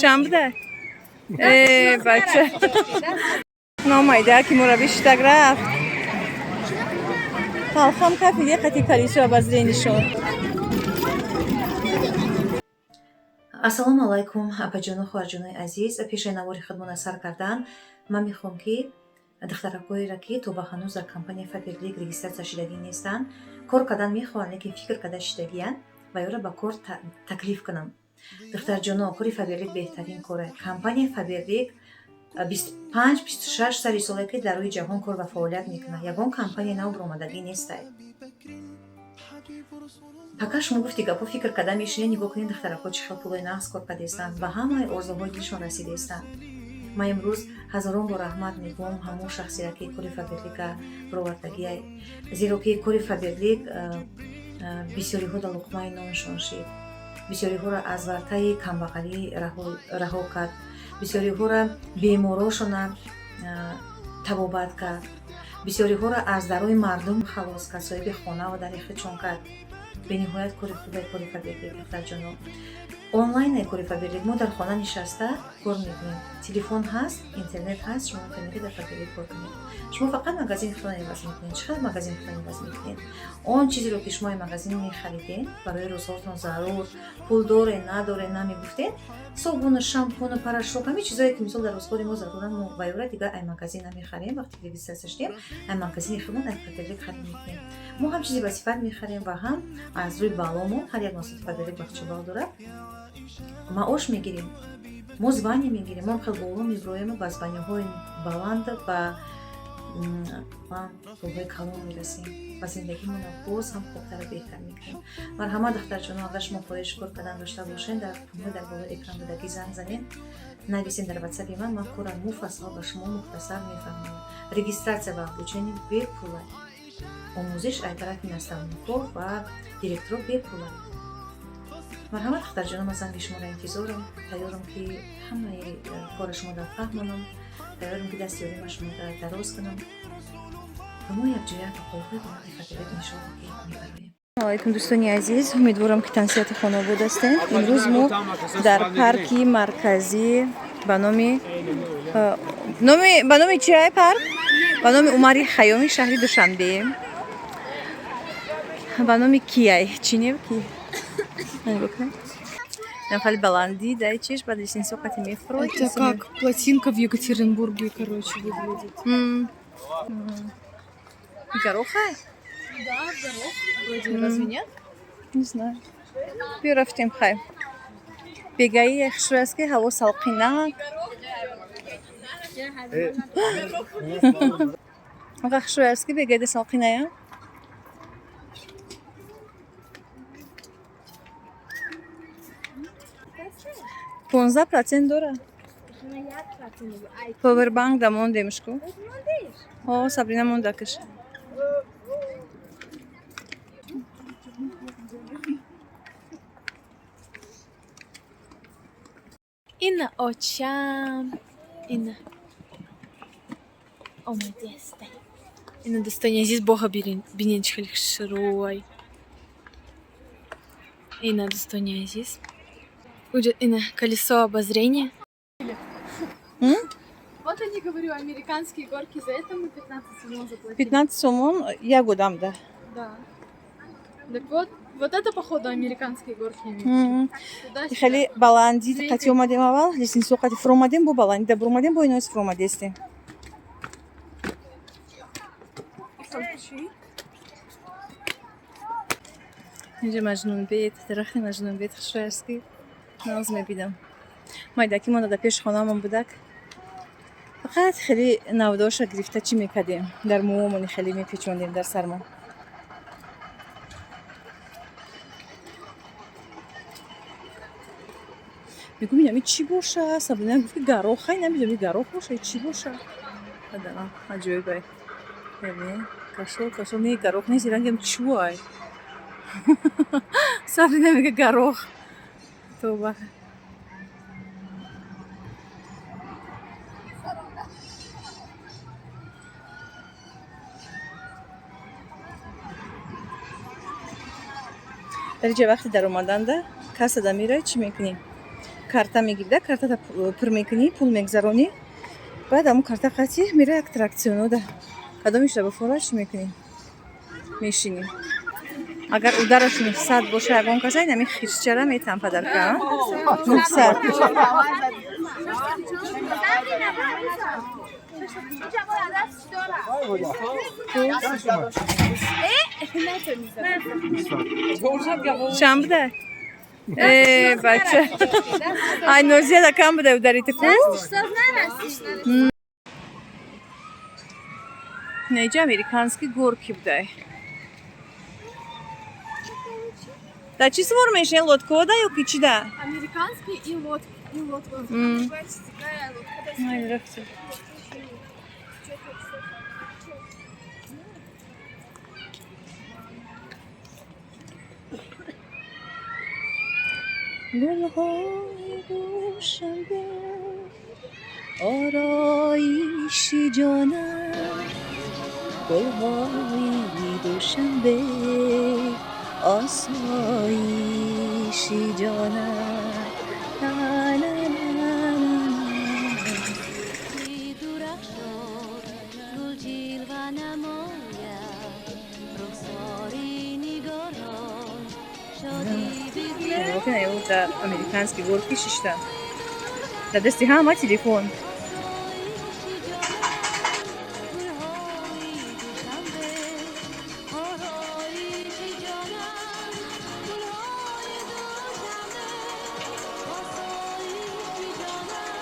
Чанд буда? Э, бача. Номайда ки моро биштак рафт. Талхам кафи қати колесо обозрения шуд. Ассалому алайкум, апаҷону хоҳарҷонои азиз. Пешаи навори худмона сар кардан ман мехоҳам, ки духтаракҳоеро, ки то ба ҳанӯз дар компания Фаберлик регистрация шидагӣ нестанд, кор кардан мехоҳанд, лекин фикр карда шидагиянд, ва ёро ба кор таклиф кунам. Духтарҷоно, кори Фаберлик беҳтарин коре. Компания Фаберлик 25-26 сари соле, ки дар рӯи ҷаҳон кор ва фаъолият мекунад. Ягон компания нав баромадагӣ нестай. Пока шумо гуфти гапҳо фикр карда мешинед, нигоҳ кунед, духтаракҳо чӣ хел пулои нағз кор кардаистанд, ба ҳамаи орзуҳои дилшон расидаистанд. Ман имрӯз ҳазорон бор раҳмат мегӯям ҳамон шахсеро, ки кори Фаберлика баровардагиай, зеро ки кори Фаберлик бисёриҳо дар луқмаи ноншон шид, бисёриҳоро аз вартаи камбағалӣ раҳо кард, бисёриҳоро беморошона табобат кард, бисёриҳоро аз дарои мардум халос кард, соҳиби хона ва дари худшон кард. Бениҳоят кори хубе кори Фаберлик, духтарҷоно. Онлайн кори Фаберлик, мо дар хона нишаста кор мекунем. Телефон ҳаст, интернет ҳаст, шумо метавонед, ки дар Фаберлик кор кунед. Шумо фақат магазини худро иваз мекунед. Чӣ қадр магазини худро иваз мекунед? Он чизеро, ки шумо магазин мехаридед, барои рӯзгортон зарур, пул доре надоре намегуфтед, собуну, шампуну, порошок, ҳамин чизое, ки мисол дар рӯзгори мо заруранд, мо ва ёра дигар ай магазин намехарем. Вақте ки регистрация шудем, ай магазини худмон, ай Фаберлик харид мекунем. Мо ҳам чизи ба сифат мехарем ва ҳам аз рӯи балломон, ҳар як маҳсулоти Фаберлик бахчабал дорад, маош мегирем, мо звание мегирем, мо хел боло меброем, ба званиҳои баланд, ба пулҳои калон мерасем ва зиндагимонро боз ҳам хубтару беҳтар мекунем. Марҳамат, духтарҷоно, агар шумо хоҳиши кор кардан дошта бошед, дар рақамҳои дар болои экран будагӣ занг занед, нависед дар ватсапи ман, ман корам муфассал ба шумо мухтасар мефаҳмонам. Регистрация ва обучение бепула, омӯзиш аз тарафи наставникҳо ва директоро бепула. Марҳамат, духтарҷоно, ман занги шуморо интизорам, тайёрам, ки ҳамаи кори шуморо фаҳмонам, тайёрам, ки дасти ёрима шуморо дароз кунам ва мо якҷоя ба қуллаҳои баланди Фаберлик иншоалло ки мебароем. Алайкум, дӯстони азиз, умедворам, ки тансиҳати хонобод ҳастем. Имрӯз мо дар парки марказӣ ба номи номи чиай парк, ба номи Умари Хайёми шаҳри Душанбе, ба номи кияй чинев ки хеле баландӣ дай чиш баъд лестница қати мефурод. Это как плотинка в Екатеринбурге, короче, выглядит. Горохай? Да, горох. Вроде, разве нет? Не знаю. Биё, рафтем, хай. Бегаи хушрӯй аст, ки ҳаво салқинак. Ақа хушрӯй аст, ки бегаида салқиная. 15% дора. Повербанк да мондемшку. О, Сабрина мондакаш. Ина очам. Ина. Омадеста. Ина, дӯстони азиз, боға бинен, чӣ хеле хушрӯй. Ина, дӯстони азиз. Уҷа ина колесо обозрения. М? Вот они, говорю, американские горки, за это мы 15 сомон заплатили. 15 сомон як одам да. Да. Так вот, вот это, походу, американские горки. Туда-сюда. Хеле баландӣ қати омадем аввал, лестницо қати фуромадем, бо баландида буромадем, бо иноис фуромадестем. Включи. Инҷа маҷнунбед, дарахти маҷнунбед хушрӯй аст, ки нағз мебинам. Майдаки монда дар пеши хонаамон будак. Фақат хеле навдоша гирифта чӣ мекардем? Дар мӯомони хеле мепечондем дар сармон. Мегӯм, инами чӣ боша? Сабрина гуфт, ки горох, ай намедонам, горох боша, чӣ боша? Адаам, аҷоибай. Бибин, кашол, кашол, не, горох нест, рангам чӯай. Сабрина мега горох. Тоба. Дар иҷа вақти даромаданда кассада меравӣ, чӣ мекунӣ? Карта мегирда, картата пур мекунӣ, пул мегзаронӣ, баъд ҳамун карта қатӣ меравӣ аттракционода. Кадомишда бифора, чӣ мекунӣ? Мешинӣ. Агар удараш 900 боша, ягон каса инами хирсчара метам подарка. 900. Чанд буда? Э, бача. Ай, нозияда кам буда ударите ку? Неҷа американский горки будай. Да чӣ сувор мешин, лодкода ё ки чида? Американский и лодки. И лодка. Ай, рафтем. Гулҳои Душанбе, ороиши ҷонам, гулҳои Душанбе, осоиши ҷонам. На-на-на-на-на. Дурахшон гул ҷилва намояд, рухсори нигорон шодӣ. Дар американский горки шишта, дар дасти ҳама телефон. Гулҳои Душанбе, ороиши ҷонам, гулҳои Душанбе, осоиши ҷонам,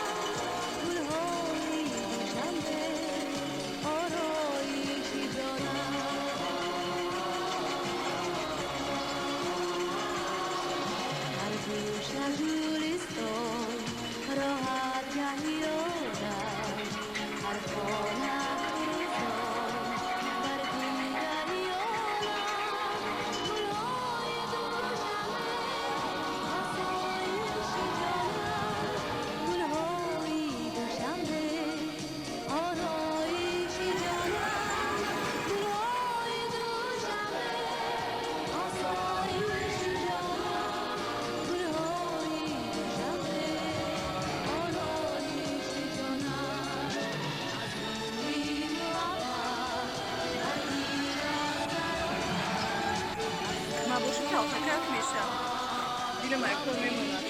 гулҳои Душанбе, ороиши ҷонам. Ҳар гӯша гулистон, роҳат гаҳиёрам, ҳар хона фурӯзон бар дигариёнам. Гулҳои Душанбе, осоиши ҷонам, гулҳои Душанбе, ороиши ҷонам, гулҳои Душанбе, осоиши ҷонам, гулҳои Душанбе, ороиши ҷонам. Аз рӯи муҳаббат бар дилам. Ма бошу талхакак мешам, дилам якор мемонад.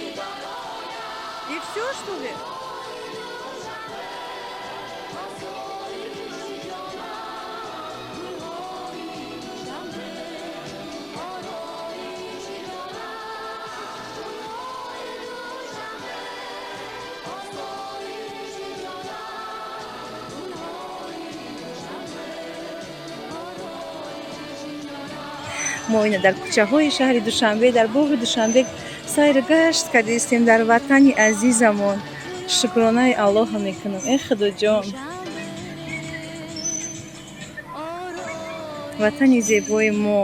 И всё, что ли? Осоиши ҷонам, гулҳои Душанбе, ороиши ҷонам, гулҳои Душанбе, осоиши ҷонам, гулҳои Душанбе, ороиши ҷонам. Мо ина дар кӯчаҳои шаҳри Душанбе, дар боғи Душанбе сайру гашт кардистем. Дар ватани азизамон шукронаи Аллоҳа мекунам. Э, Худоҷон, ватани зебои мо.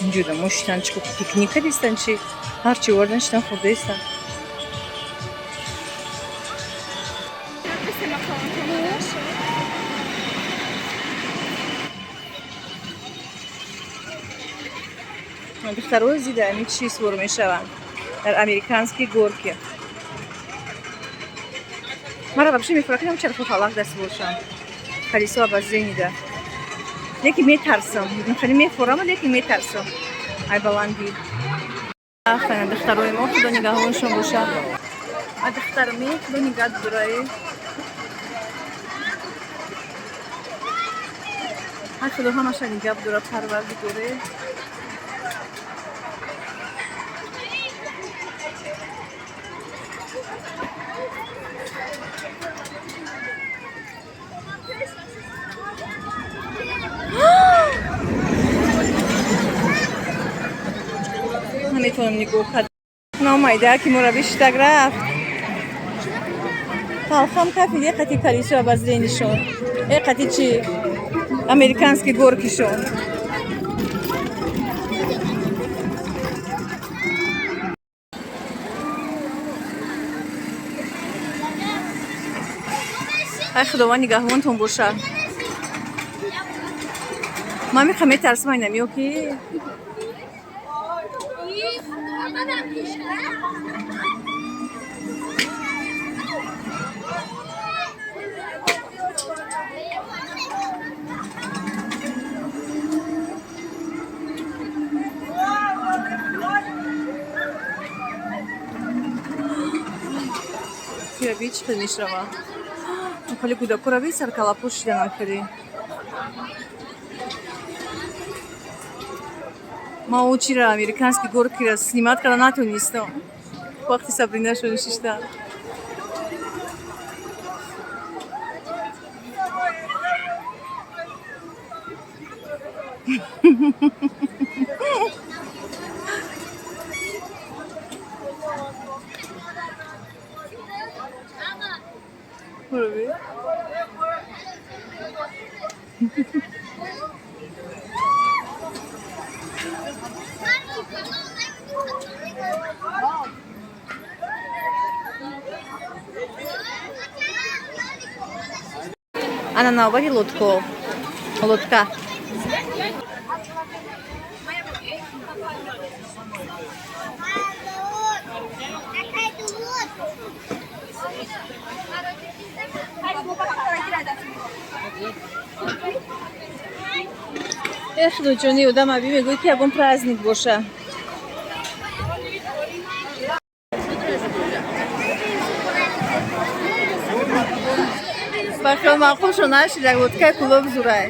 Инҷода мо шитан чи пикник кардистан, чи ҳарчи овардан, шитан хӯрдаистан. Духтарои зида ами чӣ сур мешаванд дар американский горки. Мара вообще мефуракидам чарху фалак даст бошам, колесо обозрения, лекин метарсам. Хеле мефурам, лекин метарсам ай баландӣ. Афарин, духтарои мо, Худо нигаҳбоншон бошад. А духтарами, Худо нигаҳ дораи. Ай, Худо ҳамаша нигаҳ дора, Парвардигоре. Наметавонам нигоҳ кард. Номайда ки моро биштак рафт. Талхам кафид, е қати колесо обозрения шон, е қати чи американский горки шон. Ай, Худованд нигаҳбонтон боша. Ман мехоҳам, метарсам, айнамиё ки. Кираби чӣ хел мешава? Хеле кӯдакора би саркалапӯш шиданам хеле. Ман о чира, американский горки ра снимать карда натонистам. Вақти Сабринашон шишта. Буро. Ана навбати лодка. Лодка. Эх, дучони одам аби мегӯяд, ки ягон праздник боша. Ба хел маъқул шо нашид, як лодка и Кӯлоб зурай.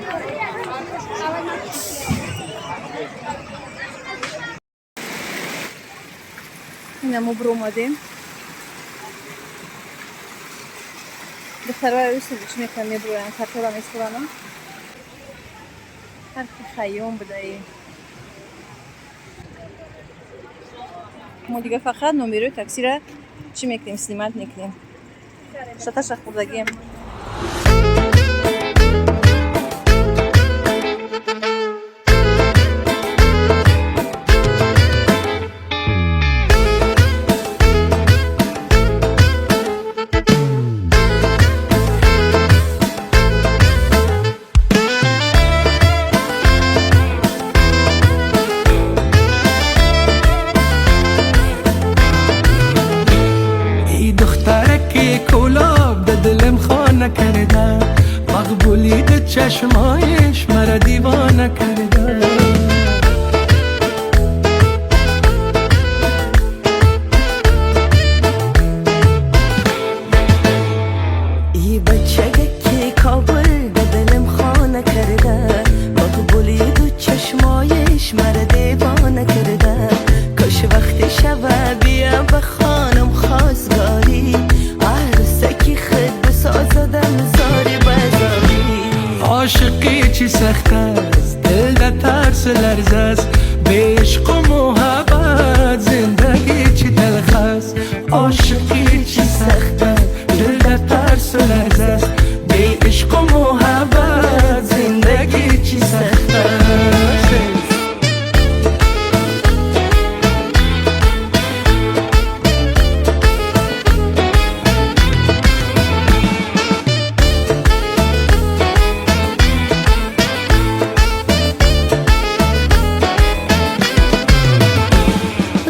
Ина мо биромадем. Духтарои ӯсуб чӣ мекунанд, мебироянд, картора меспоранд. Парки Хайём будаи. Мо дига фақат номерои таксира чӣ мекунем, снимать мекунем. Шаташа хӯрдагием. ای دخترک کولاب ده دلم خانه کرده، مقبولی ده چشمایش مرا دیوانه کرده. ای بچه که کابل ده دلم خانه کرده، مقبولی دو چشمایش مرا دیوانه کرده. کاش وقت شب بیا به خانم خواستگاری، عروسکی خود بسازدم زاری بزاری. عاشقی چی سخت است، دل در ترس لرز است، به عشق و محبت زندگی چی تلخ است. عاشقی چی سخت است، دل در ترس لرز است، به عشق و محبت زندگی چی سخت است.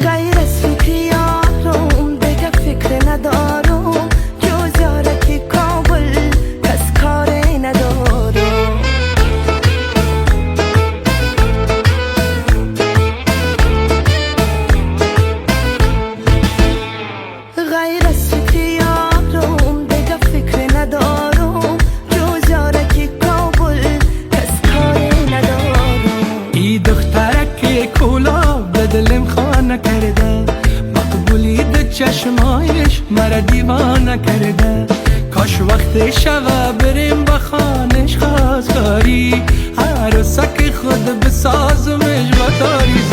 غیر از فکر یارم دیگه فکر ندارم، جز یارک کابل کس کاری ندارم. غیر از فکر یارم دیگه فکر ندارم، جز یارک کابل کس کاری ندارم. ای دخترک کولاب به دلم خانه کرده، مقبولی ده چشمایش مرا دیوانه کرده. کاش وقت شوه بریم به خانش خواستگاری، عروسک خود بسازمش با تاری.